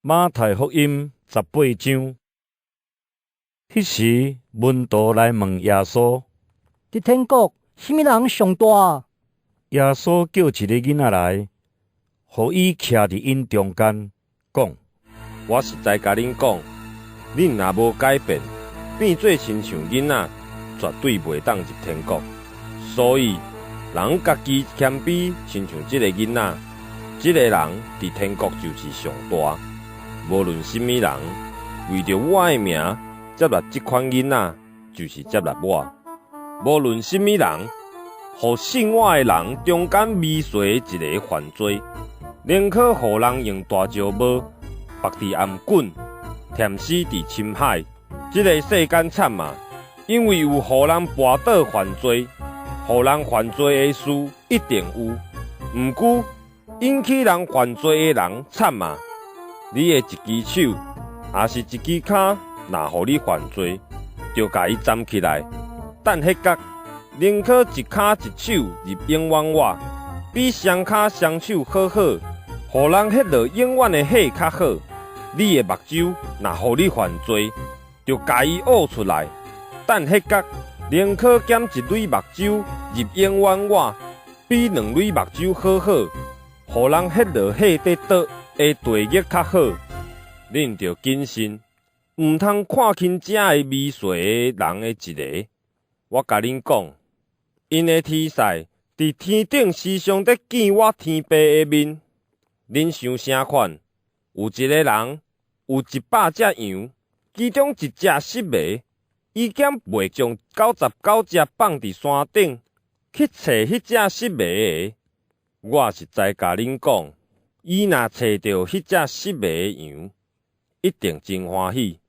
馬太福音18章。彼時，門徒來問耶穌：佇天國，啥物人上大？耶穌叫一个囡仔來，予伊徛佇𪜶中間，講：我實在共恁講，恁若無改變，變做親像囡仔，絕對袂當入天國。所以，人家己謙卑，親像這个囡仔，這个人佇天國就是上大。無論啥物人為著我的名接納這款囡仔，就是接納我。無論啥物人，予信我的人中間微細的一个犯罪，寧可予人用大石磨縛佇頷頸，忝死佇深海。這个世間慘啊！因為有予人跋倒犯罪，予人犯罪的事一定有。毋過引起人犯罪的人慘啊！你的一支手，抑是一支跤，若予你犯罪，著共伊斬起來，擲彼角，寧可一跤一手入永遠活，比雙跤雙手好好，予人彼落永遠的火較好。你的目睭若予你犯罪，著共伊挖出來，擲彼角，寧可減一蕊目睭入永遠活，比兩蕊目睭好好，予人彼落火底倒的地獄較好。恁著謹慎，毋通看輕遮个微細的人的一个。我共恁講，𪜶的天使佇天頂時常咧見我天父的面。恁想啥款？有一个人有100隻羊，其中一隻失迷，伊敢袂將99隻放佇山頂去揣彼隻失迷的？我實在共恁講，伊若揣著彼隻失迷的羊，一定真歡喜，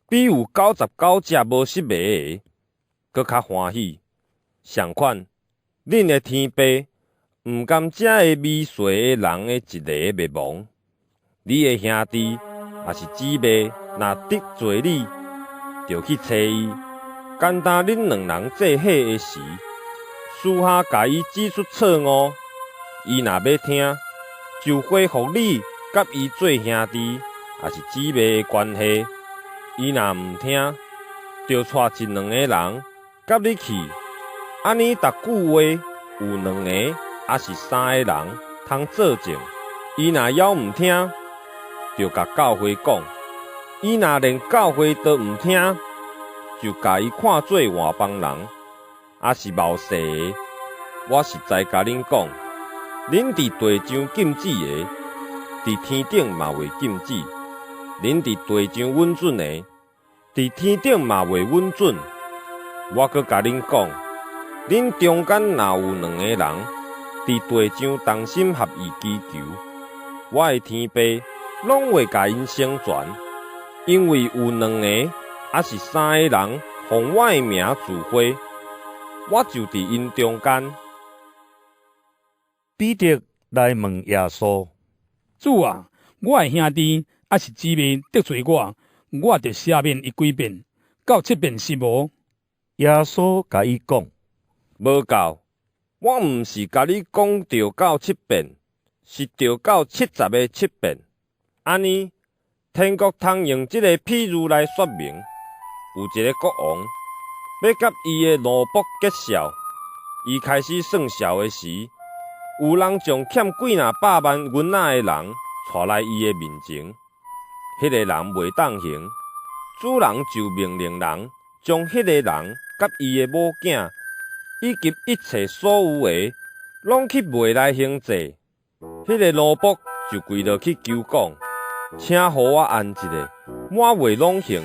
比有99隻無失迷的，閣較歡喜。相款，恁的天父毋甘遮个微細的人的一个滅亡。你的兄弟抑是姊妹若得罪你，著去揣伊。干焦恁兩人做伙的時，私下共伊指出錯誤。伊若欲聽，就恢復你佮伊做兄弟抑是姊妹的關係。伊若毋聽，著帶一兩個人佮你去，按呢逐句話有兩个抑是三个人通做證。伊若猶毋聽，著共教會講。伊若連教會都毋聽，就共伊看做外邦人，抑是謀勢的。我實在共恁講，恁佇地上禁止的，佇天頂嘛會禁止；恁佇地上允准的，佇天頂嘛會允准。我閣共恁講，恁中間若有兩個人佇地上同心合意祈求，我的天父攏會共𪜶成全，因為有兩個抑是三個人奉我的名聚會，我就佇𪜶中間。彼得來問耶穌：主啊，我的兄弟抑是姊妹得罪我，我著赦免伊幾遍？到七遍是無？耶穌共伊講：無夠，我毋是共你講著到七遍，是著到70个七遍。按呢，天國通用這个譬喻來說明：有一个國王欲佮伊的奴僕結數，伊開始算數的時，有人將欠幾若百萬銀仔的人帶來伊的面前，彼个人袂當還，主人就命令人將彼个人佮伊的某囝，以及一切所有的，攏去賣來還債。彼个奴僕就跪落去求講：請予我延一下，我會攏還。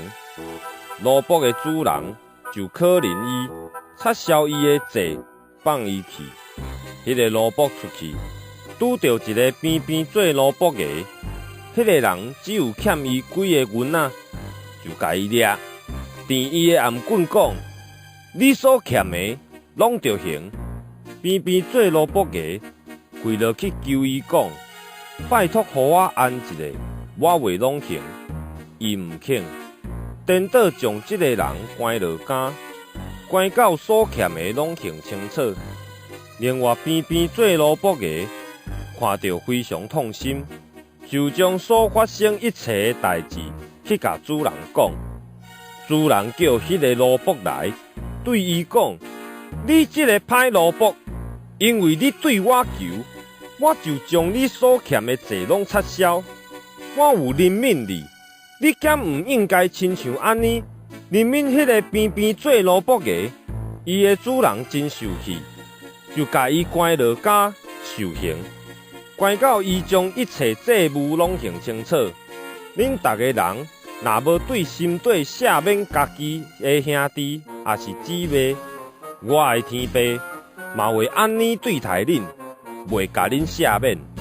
奴僕的主人就可憐伊，撤銷伊的債，放伊去。彼个奴僕出去，拄著一个邊邊做奴僕的，彼个人只有欠伊幾个銀仔，就共伊掠，糋伊的頷頸講：你所欠的攏著還。邊邊做奴僕的跪落去求伊講：拜託予我延一下，我會攏還。伊毋肯，顛倒將這个人關落監，關到所欠的攏還清楚。另外邊邊做奴僕的看著非常痛心，就將所發生一切的代誌去共主人講。主人叫彼个奴僕來，對伊講：你這个歹奴僕，因為你對我求，我就將你所欠的債攏擦銷。我有憐憫你，你敢毋應該親像按呢憐憫彼个邊邊做奴僕的？伊的主人真受氣，就共伊關落監受刑，關到伊將一切債務攏還清楚。恁逐个人若無對心底赦免家己的兄弟抑是姊妹，我的天父嘛會按呢對待恁，袂共恁赦免。